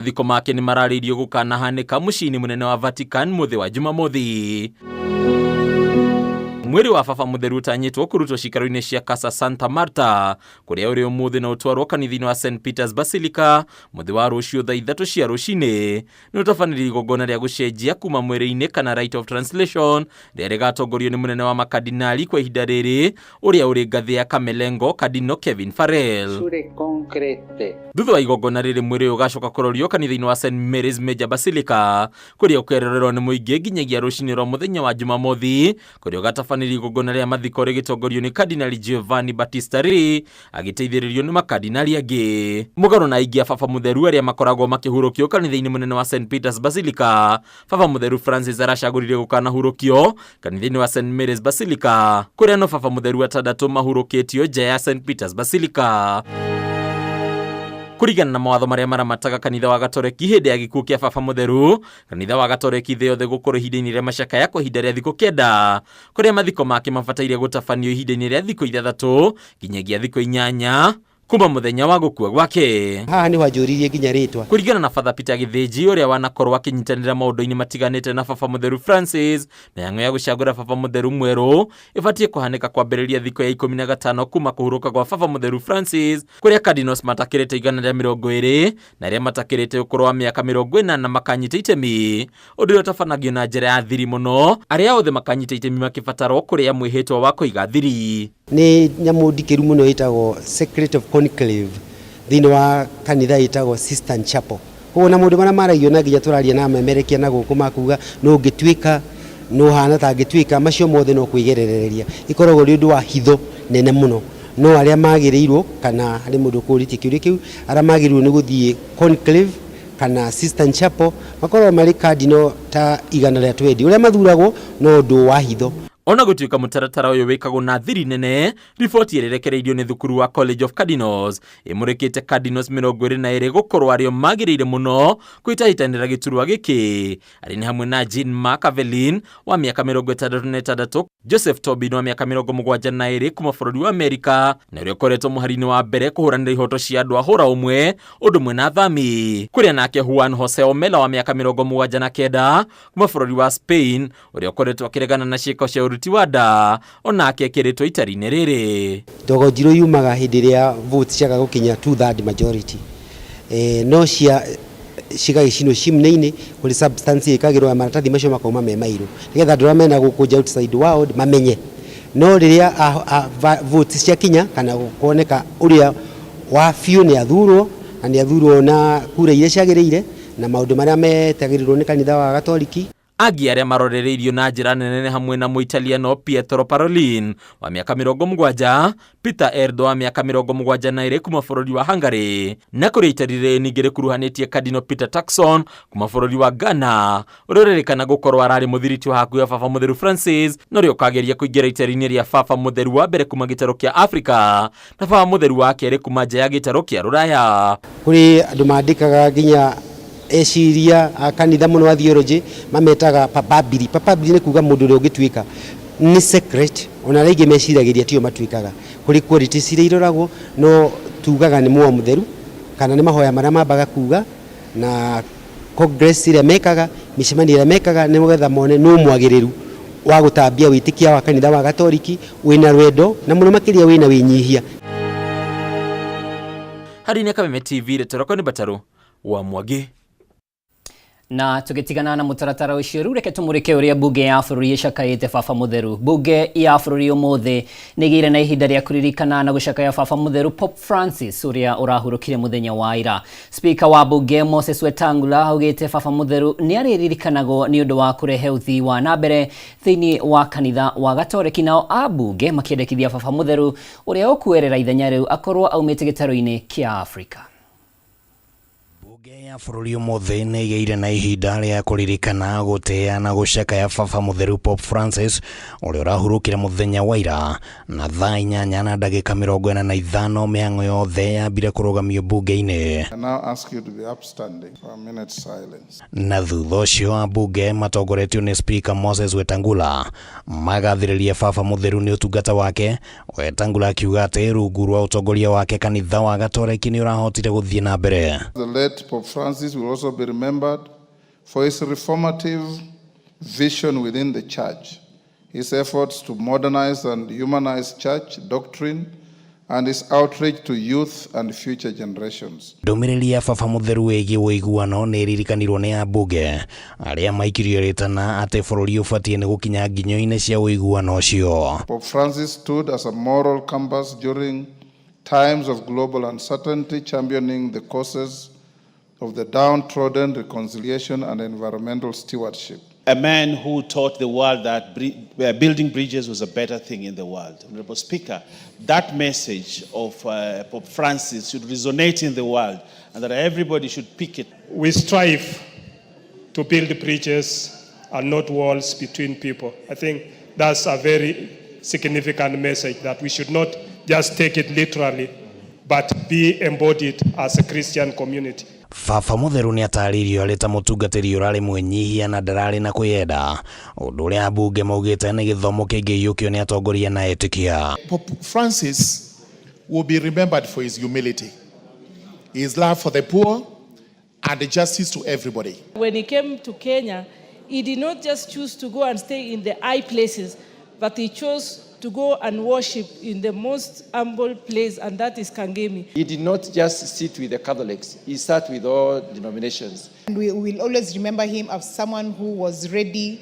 Mathiko make nĩ mararĩirio gũkanahanĩka mũciĩ-inĩ mũnene wa Vatican mũthĩ wa Jumamothi. Mwĩrĩ wa Baba Mũtheru ũtanyĩtwo kũrutwo ciikaro-inĩ cia Casa Santa Marta kũrĩa ũrĩ ũmũthĩ na ũtwarwo kanitha-inĩ wa St Peter's Basilica mũthĩ wa rũciũ thaa 3 cia rũcinĩ. Nĩ ũtabanirie igongona rĩa gũcenjia kuma mwĩrĩ-inĩ kana rite of translation rĩrĩa rĩgatongorio nĩ mũnene wa makadinali kwa ihinda rĩrĩ ũrĩa ũrĩ ngathĩ ya Kamelengo Cardinal Kevin Farrell. Thutha wa igongona rĩrĩ, mwĩrĩ ũyũ ũgacoka kũrorio kanitha-inĩ wa St Mary's Major Basilica kũrĩa ũkerorerwo nĩ mũingĩ nginyagia rũcinĩ rwa mũthenya wa Jumamothi, kũrĩa ũgatabanĩrio igongona rĩa mathiko rĩgĩtongorio nĩ Cardinal Giovanni Battista Re agĩteithĩrĩrio nĩ makardinali angĩ. Mũgarũ na aingĩ a Baba Mũtheru arĩa makoragwo makĩhurũkio kanitha-inĩ mũnene wa St Peter's Basilica, Baba Mũtheru Francis aracagũrire gũkanahurũkio kanitha-inĩ wa St Mary's Basilica, kũrĩa no Baba Mũtheru atandatũ mahurũkĩtio nja ya St Peter's Basilica. Kũringana na mawatho marĩa maramataga kanitha wa Gatoreki hĩndĩ ya gĩkuũ kĩa Baba Mũtheru, kanitha wa Gatoreki thĩ yothe gũkorwo ihinda-inĩ rĩa macakaya kwa ihinda rĩa thikũ 9, kũrĩa mathiko make mabataire gũtabanio ihinda-inĩ rĩa thikũ 6 nginyagia thikũ 8 kuma mũthenya wa gũkua gwake. Haha nĩho anjũririe nginya rĩtwa. Kũringana na Father Peter Gĩthĩnji ũrĩa wanakorwo akĩnyitanĩra maũndũ-inĩ matiganĩte na Baba Mũtheru Francis, mĩhang'o ya gũcagũra Baba Mũtheru mwerũ ĩbatiĩ kũhanĩka kwambĩrĩria thikũ ya 15 kuma kũhurũka gwa Baba Mũtheru Francis, kũrĩa Cardinals matakĩrĩte 120 na arĩa matakĩrĩte ũkũrũ wa mĩaka 80 makanyita itemi, ũndũ ũrĩa ũtabanagio na njĩra ya thiri mũno, arĩa othe makanyita itemi makĩbatarwo kũrĩa mwĩhĩtwa wa kũiga thiri. Nĩ nyamũ ndikĩru mũno ĩtagwo Secret of Conclave thĩinĩ wa kanitha ĩtagwo Sistine Chapel. Koguo na maũndũ marĩa maragio na nginya tũraria na amemerekia na gũkũ makuga no ũngĩtuĩka no ũhana ta angĩtuĩka, macio mothe no kwĩgerereria. Ĩkoragwo ũrĩ ũndũ wa hitho nene mũno. No arĩa magĩrĩirwo kana harĩ mũndũ ũkũrĩtie kĩũria kĩu, arĩa magĩrĩirwo nĩ gũthiĩ conclave kana Sistine Chapel makoragwo marĩ cardinal ta 120. Ũrĩa mathuragwo no ũndũ wa hitho. Ona gũtuĩka mũtaratara ũyũ wĩkagwo na thiri nene, riboti ĩrĩa ĩrekereirio nĩ thukuru wa College of Cardinals ĩmũrĩkĩte Cardinals 22 gũkorwo arĩo magĩrĩire mũno kwĩtahĩtanĩra gĩturwa gĩkĩ. Arĩ nĩ hamwe na Jean Marc Aveline wa mĩaka 66, Joseph Tobin wa mĩaka 72 kuma bũrũri wa Amerika na ũrĩa ũkoretwo mũhari-inĩ wa mbere kũhũranĩra ihoto cia andũ a hũra ũmwe ũndũ ũmwe na athami, kũrĩa nake Juan Jose Omella wa mĩaka 79 kuma bũrũri wa Spain ũrĩa ũkoretwo akĩregana na ciĩko cia ũruti wa nda onake ekĩrĩtwo itari-inĩ rĩrĩ. Ndogo njirũ yumaga hĩndĩ ĩrĩa votes ciaga gũkinya two third majority, no cia cigagĩcinwo chimney-inĩ, kũrĩ substance ĩkagĩrwo ya maratathi macio makauma me mairũ nĩgetha andũ arĩa mena gũkũ nja outside world mamenye. No rĩrĩa votes ciakinya kana kuoneka ũrĩa wa biũ nĩ athurwo na nĩ athurwo na kura iria ciagĩrĩire na maũndũ marĩa metagĩrĩrwo nĩ kanitha wa Gatoriki. Angĩ arĩa marorereirio na njĩra nene nĩ hamwe na Mũitaliano Pietro Parolin wa mĩaka 70, Peter Erdo wa mĩaka 72 kuma bũrũri wa Hungary, na kũrĩa itari rĩrĩ ningĩ rĩkuruhanĩtie Cardinal Peter Turkson kuma bũrũri wa Ghana, ũrĩa ũrerĩkana gũkorwo ararĩ mũthiriti wa hakuhĩ wa Baba Mũtheru Francis, na ũrĩa ũkageria kũingĩra itari-inĩ rĩa Baba Mũtheru wa mbere kuma gĩtarũ kĩa Afrika na Baba Mũtheru wa kerĩ kuma nja ya gĩtarũ kĩa Rũraya. Kũrĩ andũ mandĩkaga nginya eciria a kanitha mũno a theology mametaga papabili. Papabili nĩ kuga mũndũ ũrĩa ũngĩtuĩka nĩ secret, ona arĩa aingĩ meciragĩria tio matuĩkaga. Kũrĩ qualities iria iroragwo, no tugaga nĩ muoyo mũtheru kana nĩ mahoya marĩa mambaga kuga na congress ĩrĩa mekaga, mĩcemanio ĩrĩa mekaga nĩgetha mone nũ mwagĩrĩru wa gũtambia wĩtĩkia wa kanitha wa Gatoriki wĩna rwendo na mũno makĩria wĩna wĩnyihia. Harĩ nĩ Kameme TV, rĩtwa rĩakwa nĩ Batarũ wa Mwangi. Na tũgĩtigana na mũtaratara ũcio, rĩu reke tũmũrĩke ũrĩa mbunge ya bũrũri ĩcakaĩte Baba Mũtheru. Mbunge ya bũrũri ũmũthĩ nĩ ĩgĩire na ihinda rĩa kũririkana na gũcakaya Baba Mũtheru Pope Francis ũrĩa ũrahurũkire mũthenya wa ira. Speaker wa mbunge Moses Wetangula augĩte Baba Mũtheru nĩ arĩririkanagwo nĩ ũndũ wa kũrehe ũthii wa na mbere thĩinĩ wa kanitha wa Gatoreki, nao ambunge makĩendekithia Baba Mũtheru ũrĩa ũkuerera ithenya rĩu akorwo aumĩte gĩtarũ-inĩ kĩa Afrika. Mbunge ya bũrũri ũmũthĩ nĩ ĩgĩire na ihinda rĩa kũririkana, gũtĩĩa na gũcakaya Baba Mũtheru Pope Francis ũrĩa ũrahurũkire mũthenya wa ira. Na thaa 8 na ndagĩka 45 mĩhang'o yothe yambire kũrũgamio mbunge-inĩ. I now ask you to be upstanding for a minute's silence. Na thutha ũcio ambunge matongoretio nĩ Speaker Moses Wetangula magathĩrĩria Baba Mũtheru nĩ ũtungata wake. Wetangula akiuga atĩ rungu rwa ũtongoria wake kanitha wa Gatoreki nĩ ũrahotire gũthiĩ na mbere. The late Pope Francis. Francis will also be remembered for his reformative vision within the Church, his efforts to modernize and humanize church doctrine, and his outreach to youth and future generations. Ndũmĩrĩri ya baba mũtheru wĩgiĩ ũiguano nĩ ĩririkanirwo nĩ ambunge arĩa maikirio rĩtana atĩ bũrũri ũbatiĩ nĩ gũkinya nginyo-inĩ cia ũiguano ũcio. Pope Francis stood as a moral compass during times of global uncertainty, championing the causes of the downtrodden, reconciliation, and environmental stewardship. A man who taught the world that building bridges was a better thing in the world. Honorable Speaker, that message of Pope Francis should resonate in the world and that everybody should pick it. We strive to build bridges and not walls between people. I think that's a very significant message, that we should not just take it literally, but be embodied as a Christian community. Baba mũtheru nĩ atarĩirio arĩ ta mũtungatĩri ũrarĩ mwĩnyihia na ndararĩ na kwĩyenda, ũndũ ũrĩa ambunge maugĩte nĩ gĩthomo kĩngĩiyũkio nĩ atongoria na etĩkia. Pope Francis will be remembered for his humility, his love for the poor, and justice to everybody. When he came to Kenya, he did not just choose to go and stay in the high places, but he chose to go and worship in the most humble place, and that is Kangemi. He did not just sit with the Catholics, he sat with all denominations. And we will always remember him as someone who was ready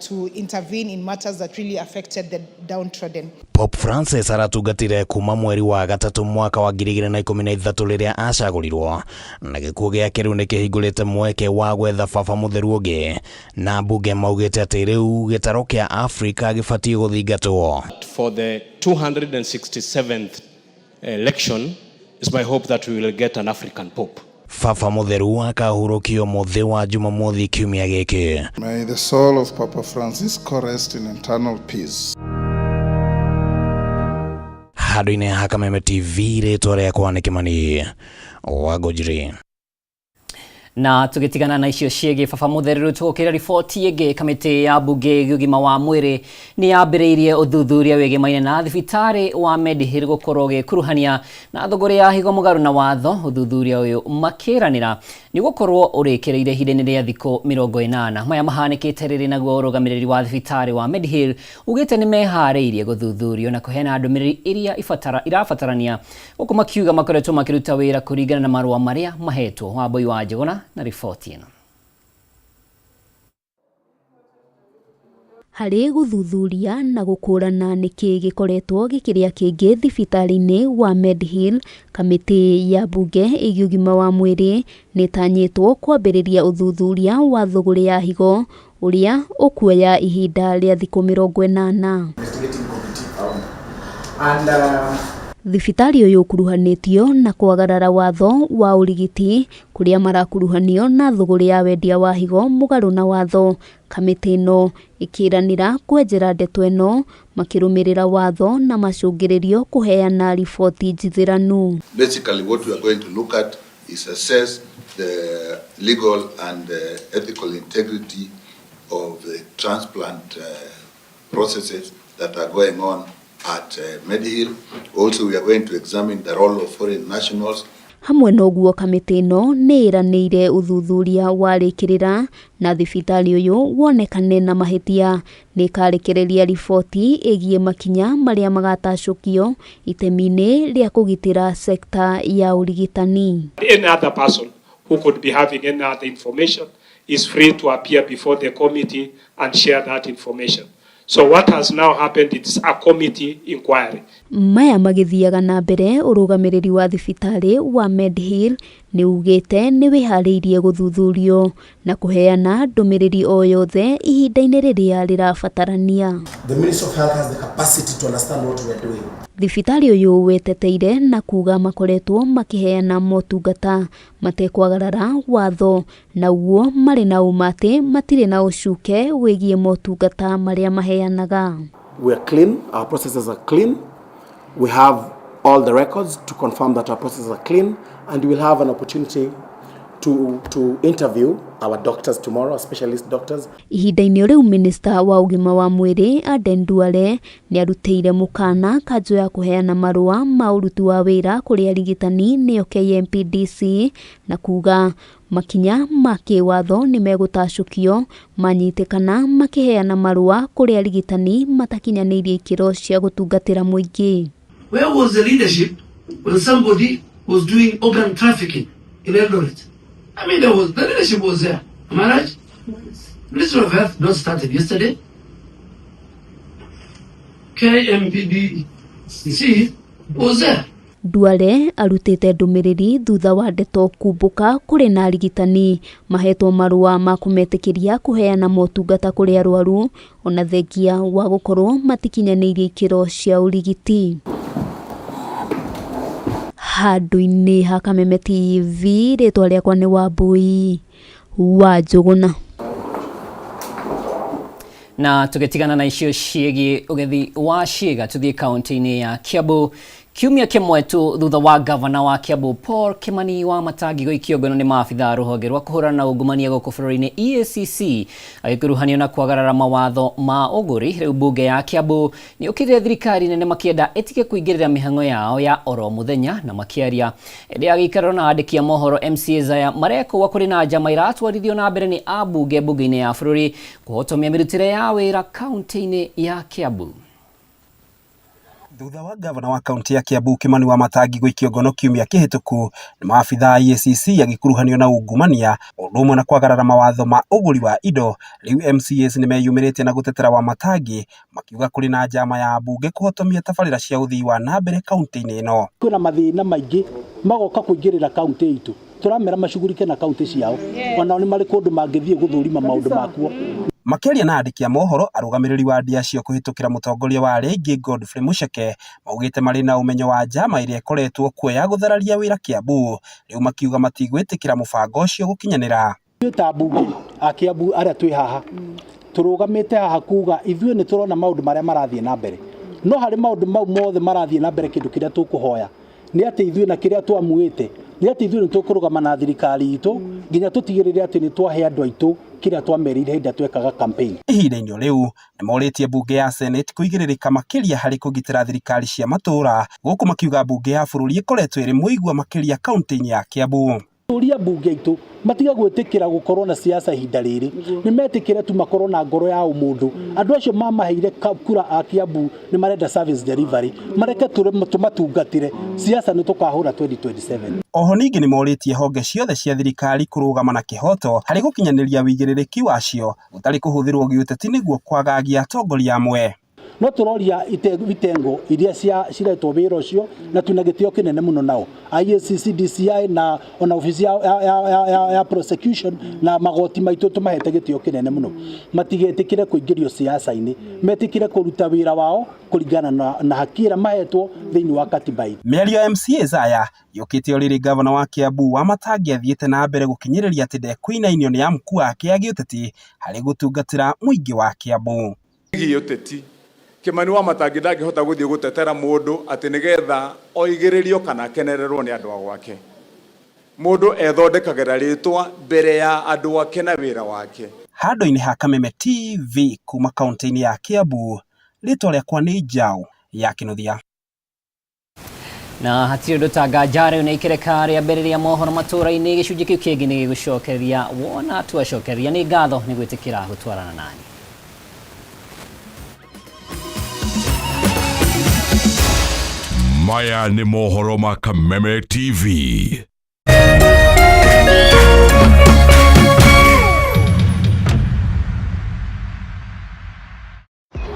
to intervene in matters that really affected the downtrodden. Pope Francis aratungatire kuma mweri wa gatatũ mwaka wa 2013 rĩrĩa acagũrirwo, na gĩkuũ gĩake rĩu nĩ kĩhingũrĩte mweke wa gwetha baba mũtheru ũngĩ, na mbunge maugĩte atĩ rĩu gĩtaro kĩa Afrika gĩbatiĩ gũthingatwo. For the 267th election, it's my hope that we will get an African Pope. Baba mũtheru akahurũkio mũthĩ wa Jumamothi kiumia gĩkĩ. May the soul of Papa Francisco rest in eternal peace. Handũ-inĩ ha Kameme TV, rĩtwa rĩakwa nĩ Kĩmani wa Ngũnjiri. Na tugitigana na icio ciĩgiĩ baba mũtheru, tũgũkĩra riboti ĩngĩ. Kamĩtĩ ya mbunge ĩgiĩ ũgima wa mwĩrĩ nĩ yambĩrĩirie ũthuthuria wĩgĩmaine na thibitarĩ wa Medihill gũkorwo ũgĩkuruhania na thũgũrĩ ya higo mũgarũ na watho. Ũthuthuria ũyũ makĩranĩra nĩ ũgũkorwo ũrĩkĩrĩire ihinda-inĩ rĩa thikũ 80. Maya mahanĩkĩte rĩrĩ naguo ũrũgamĩrĩri wa thibitarĩ wa Medihill ugĩte nĩ meharĩirie gũthuthurio na kũheana ndũmĩrĩri iria irabatarania, gũkũ makiuga makoretwo makĩruta wĩra kũringana na marũa marĩa mahetwo. Wambui wa Njũgũna na riboti ĩno. Harĩ gũthuthuria na gũkũrana nĩkĩ gĩkoretwo gĩkĩrĩa kĩngĩ thibitarĩ-inĩ wa Medihill, kamĩtĩ ya mbunge ĩgiĩ ũgima wa mwĩrĩ nĩtanyĩtwo kwambĩrĩria ũthuthuria wa thũgũrĩ ya higo ũrĩa ũkuoya ihinda rĩa thikũ 80. Thibitarĩ ũyũ ũkuruhanĩtio na kwagarara watho wa ũrigiti kũrĩa marakuruhanio na thũgũrĩ ya wendia wa higo mũgarũ na watho. Kamĩtĩ ĩno ĩkĩranĩra kwenjera ndeto ĩno makĩrũmĩrĩra watho na macũngĩrĩrio kũheana riboti njithĩranu. Basically what we are going to look at is assess the legal and ethical integrity of the transplant processes that are going on at Medihill. Also, we are going to examine the role of foreign nationals. Hamwe na ũguo, kamĩtĩ ĩno nĩ ĩranĩire ũthuthuria warĩkĩrĩra na thibitarĩ ũyũ wonekane na mahĩtia nĩ ĩkarekereria riboti ĩgiĩ makinya marĩa magatacũkio itemi-inĩ rĩa kũgitĩra sekta ya ũrigitani. Any other person who could be having any other information is free to appear before the committee and share that information. So what has now happened is a committee inquiry. Maya magĩthiaga na mbere, ũrũgamĩrĩri wa thibitarĩ wa Medihill nĩ ugĩte nĩ wĩharĩirie gũthuthurio na kũheana ndũmĩrĩri o yothe ihinda-inĩ rĩrĩa rĩrabatarania. The Ministry of Health has the capacity to understand what we are doing. Thibitarĩ ũyũ weteteire na kuga makoretwo makĩheana motungata matekwagarara watho, na ũguo marĩ na ũma atĩ matirĩ na ũcuke wĩgiĩ motungata marĩa maheanaga. We are clean, our processes are clean. We have all the records to confirm that our processes are clean, and we'll have an opportunity to interview our doctors tomorrow, our specialist doctors. Ihinda-inĩ rĩu, minista wa ũgima wa mwĩrĩ Aden Duale nĩ arutĩire mũkana kanjũ ya kũheana marũa ma ũruti wa wĩra kũrĩ arigitani nĩyo KMPDC, na kuga Makinya ma kĩwatho nĩ megũtacũkio manyitĩkana makĩheana marũa kũrĩ arigitani matakinyanĩirie ikĩro cia gũtungatĩra mũingĩ. Where was the leadership when somebody was doing organ trafficking in Eldoret? I mean, the leadership was there. Am I right? Ministry of Health not started yesterday. KMPDC was there. Duale arutĩte ndũmĩrĩri thutha wa ndeto kumbũka kũrĩ na arigitani mahetwo marũa ma kũmetĩkĩria kũheana motungata kũrĩ arwaru ona thengia wa gũkorwo matikinyanĩirie ikĩro cia ũrigiti. Handũ-inĩ ha Kameme TV, rĩtwa rĩakwa nĩ Wambui wa Njũgũna. Na tũgĩtigana na icio ciĩgiĩ ũgethi wa ciĩga tũthiĩ kaunti-inĩ ya Kiambu. Kiumia kĩmwe tu thutha wa gavana wa Kiambu Paul Kimani wa Matangi gũikio ngono nĩ maabitha rũhonge rwa kũhũrana na ungumania gũkũ bũrũri-inĩ EACC agĩkuruhanio na kwagarara mawatho ma ũgũri. Rĩu mbunge ya Kiambu nĩ ũkĩrire thirikari nene makĩenda ĩtige kũingĩrĩra mĩhang'o yao ya oro mũthenya na makĩaria hĩndĩ ya gĩikaro na andĩki a mohoro MCAs aya marekũa kũrĩ na njama iratwarithio na mbere nĩ ambunge mbunge-inĩ ya bũrũri kũhotomia mĩrutĩre ya wĩra kaunti-inĩ ya Kiambu. Thutha wa gavana wa kaunti ya Kiambu Kimani wa Matangi gũikio ngono kiumia kĩhĩtũku nĩ maabitha a EACC agĩkuruhanio na ungumania ũndũ ũmwe na kwagarara mawatho ma ũgũri wa indo, rĩu MCAs nĩmeyumĩrĩtie na gũtetera Wamatangi makiuga kũrĩ na njama ya ambunge kũhotomia tabarĩra cia ũthii wa na mbere kaunti-inĩ ĩno. Kwĩna mathĩna maingĩ magoka kũingĩrĩra kaunti itũ, tũramera macugurike na kaunti ciao, onao nĩ marĩ kũndũ mangĩthiĩ gũthũrima maũndũ makuo. Makĩaria na andĩki a mohoro, arũgamĩrĩri wa ndia acio kũhĩtũkĩra mũtongoria wa arĩa aingĩ Godfrey Mucheke maugĩte marĩ na ũmenyo wa njama ĩrĩa ĩkoretwo kuo ya gũthararia wĩra Kiambu, rĩu makiuga matigwĩtĩkĩra mũbango ũcio gũkinyanĩra. Ithuĩ ta mbunge a Kiambu arĩa twĩ haha tũrũgamĩte haha kuga ithuĩ nĩ tũrona maũndũ marĩa marathiĩ na mbere, no harĩ maũndũ mau mothe marathiĩ na mbere kĩndũ kĩrĩa tũkũhoya nĩ atĩ ithuĩ na kĩrĩa twamuĩte nĩ atĩ ithuĩ nĩ tũkũrũgama na thirikari itũ nginya tũtigĩrĩre atĩ nĩ twahe andũ aitũ kĩrĩa twamerĩire hĩndĩ ĩrĩa twekaga campaign. Ihinda-inĩ rĩu nĩ morĩtie mbunge ya Senate kũigĩrĩrĩka makĩria harĩ kũgitĩra thirikari cia matũũra, gũkũ makiuga mbunge ya bũrũri ĩkoretwo ĩrĩ mũigua makĩria kaunti-inĩ ya Kiambu. Tũria mbunge itũ matige gwĩtĩkĩra gũkorwo na siasa ihinda rĩrĩ, nĩ metĩkĩre tu makorwo na ngoro ya ũmũndũ. Andũ acio mamaheire kura a Kiambu nĩ marenda service delivery, mareke tũmatungatĩre. Siasa nĩ tũkahũra 2027. Oho ningĩ nĩ morĩtie honge ciothe cia thirikari kũrũgama na kĩhoto harĩ gũkinyanĩria wĩigĩrĩrĩki wacio gũtarĩ kũhũthĩrwo gĩũteti nĩguo kwagagia atongoria amwe. No tũroria itengo iria ciretwo wĩra ũcio na twĩna gĩtĩo kĩnene mũno nao IACC, DCI na ona obici ya prosecution na magoti maitũ tũmahete gĩtĩo kĩnene mũno. Matigetĩkĩre kũingĩrio siasa-inĩ, metĩkĩre kũruta wĩra wao kũringana na haki ĩrĩa mahetwo thĩinĩ wa katiba itũ. Mĩario ya MCAs aya yũkĩte o rĩrĩ gavana wa Kiambu Wamatangi athiĩte na mbere gũkinyĩrĩria atĩ ndekũinainio nĩ amku ake a gĩũteti harĩ gũtungatĩra mũingĩ wa Kiambu. Gĩũteti Kimani wa Matangi ndangĩhota gũthiĩ gũtetera mũndũ atĩ nĩgetha oigĩrĩrio kana akenererwo nĩ andũ a gwake. Mũndũ ethondekagĩra rĩtwa mbere ya andũ ake na wĩra wake. Handũ-inĩ ha Kameme TV kuma kaunti-inĩ ya Kiambu, rĩtwa rĩakwa nĩ Njaũ ya Kĩnuthia. Na hatirĩ ũndũ ta nganja rĩu nĩ ikereka rĩa mbere rĩa mohoro matũũra-inĩ. Gĩcunjĩ kĩu kĩngĩ nĩ gĩgũcokeria wona twacokeria. Nĩ ngatho nĩ gwĩtĩkĩra gũtwarana nani. Maya nĩ mohoro ma Kameme TV.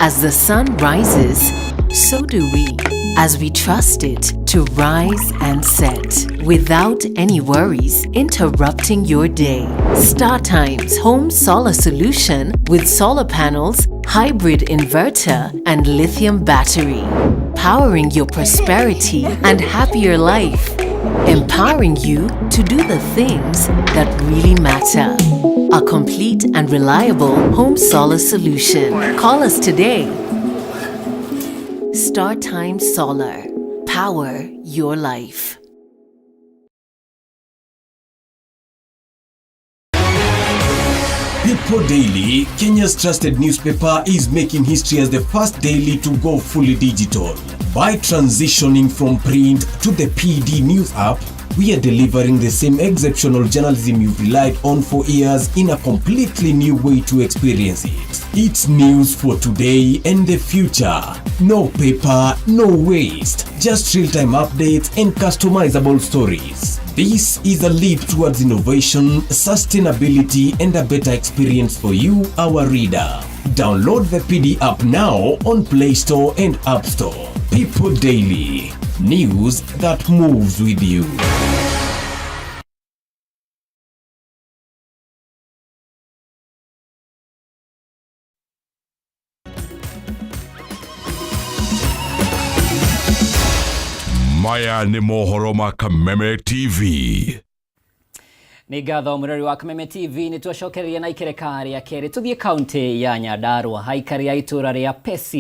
As the sun rises, so do we, as we trust it to rise and set without any worries interrupting your day. StarTimes Home Solar Solution with solar panels, hybrid inverter, and lithium battery, powering your prosperity and happier life, empowering you to do the things that really matter. A complete and reliable home solar solution. Call us today. StarTime Solar. Power your life. People Daily, Kenya's trusted newspaper, is making history as the first daily to go fully digital. By transitioning from print to the PD News app, We are delivering the same exceptional journalism you've relied on for years in a completely new way to experience it. It's news for today and the future. No paper, no waste. Just real-time updates and customizable stories. This is a leap towards innovation, sustainability, and a better experience for you, our reader. Download the PD app now on Play Store and App Store. People Daily. News that moves with you. Maya nĩ mohoro ma Kameme TV. Nĩ ngatho mũrori wa Kameme TV, nĩ twacokereria na ikereka rĩa kerĩ. Tũthiĩ kaunti ya Nyandarua, aikari a itũra rĩa Pesi.